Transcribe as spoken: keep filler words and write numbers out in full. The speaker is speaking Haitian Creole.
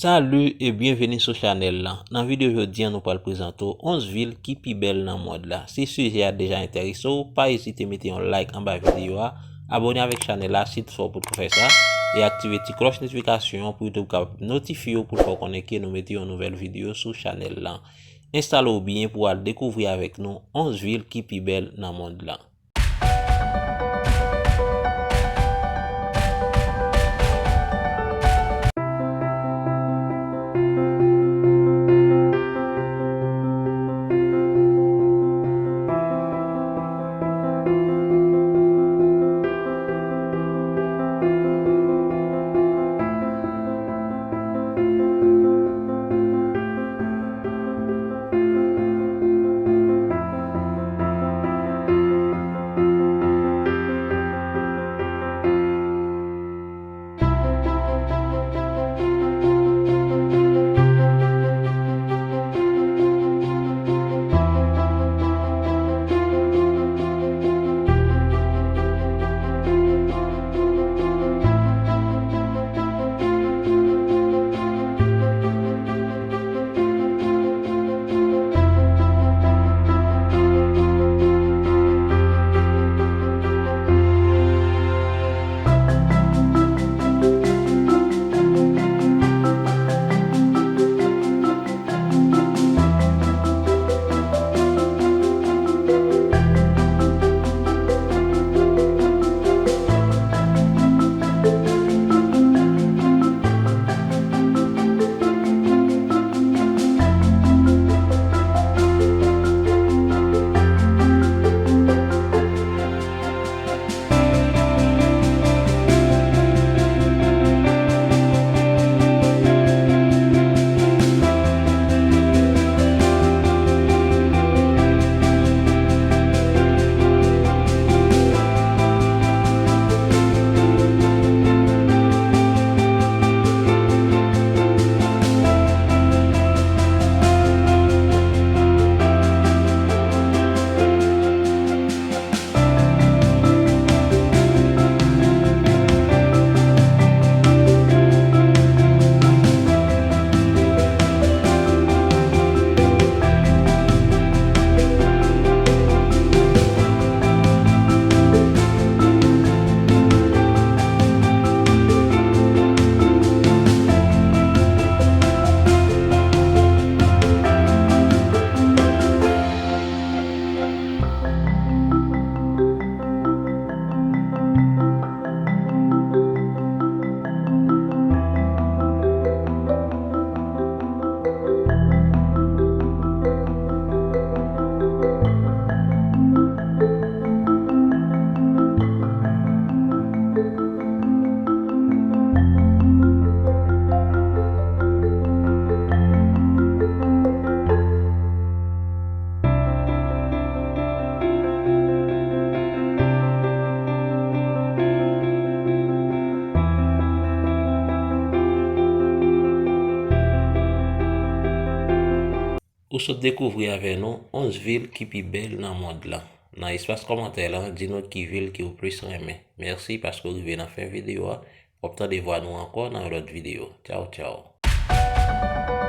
Salut e byenveni sou chanèl lan. Nan videyo jodi a, nou pral prezante w onz vil ki pi bèl nan mond la. Si sijè a deja enterese w, pa ezite mete yon like anba videyo a, abòne avèk chanèl la si toutfwa w potko fè sa, e aktive ti klòch notifikasyon an pou YouTube kapab notifye w pou l fè w konnen ke nou mete yon nouvèl videyo sou chanèl lan. Enstale w byen pou w al dekouvri avèk nou onz vil ki pi bèl nan mond lan. Ou sot dekouvri avè nou onz vil ki pi bèl nan mond lan. Nan espas kòmantè lan, di nou ki vil ke w plis renmen. Mèsi paske w rive nan fen videyo a. W ap tande vwa nou ankò nan yon lòt videyo. Tchaw, tchaw.